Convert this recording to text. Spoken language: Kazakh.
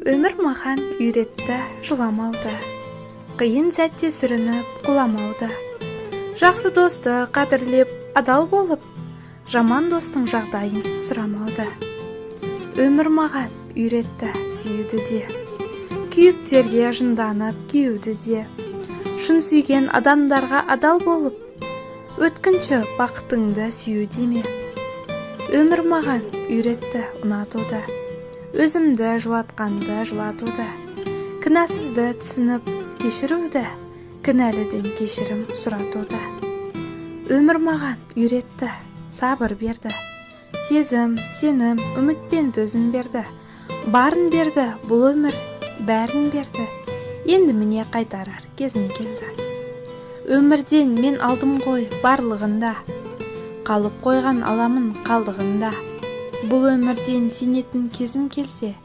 Өмір маған үйретті жыламауды, қиын сәтте сүрініп құламауды, жақсы досты қадірлеп, адал болып, жаман достың жағдайын сұрамауды. Өмір маған үйретті сүюді де, күйіктерге жынданып күюді де, шын сүйген адамдарға адал болып, өткінші бақытыңды сүю деме. Өмір маған үйретті ұнатуды, өзімді жылатқанды жылатуды, кінәсізді түсініп кешіруді, кінәліден кешірім сұратуды. Өмір маған үйретті, сабыр берді, сезім, сенім, үміт пен төзім берді. Барын берді бұл өмір, бәрін берді. Енді, міне, қайтарар кезім келді. Өмірден мен алдым ғой барлығында, қалып қойған аламын қалдығында. Бұл өмірден сенетін кезім келсе.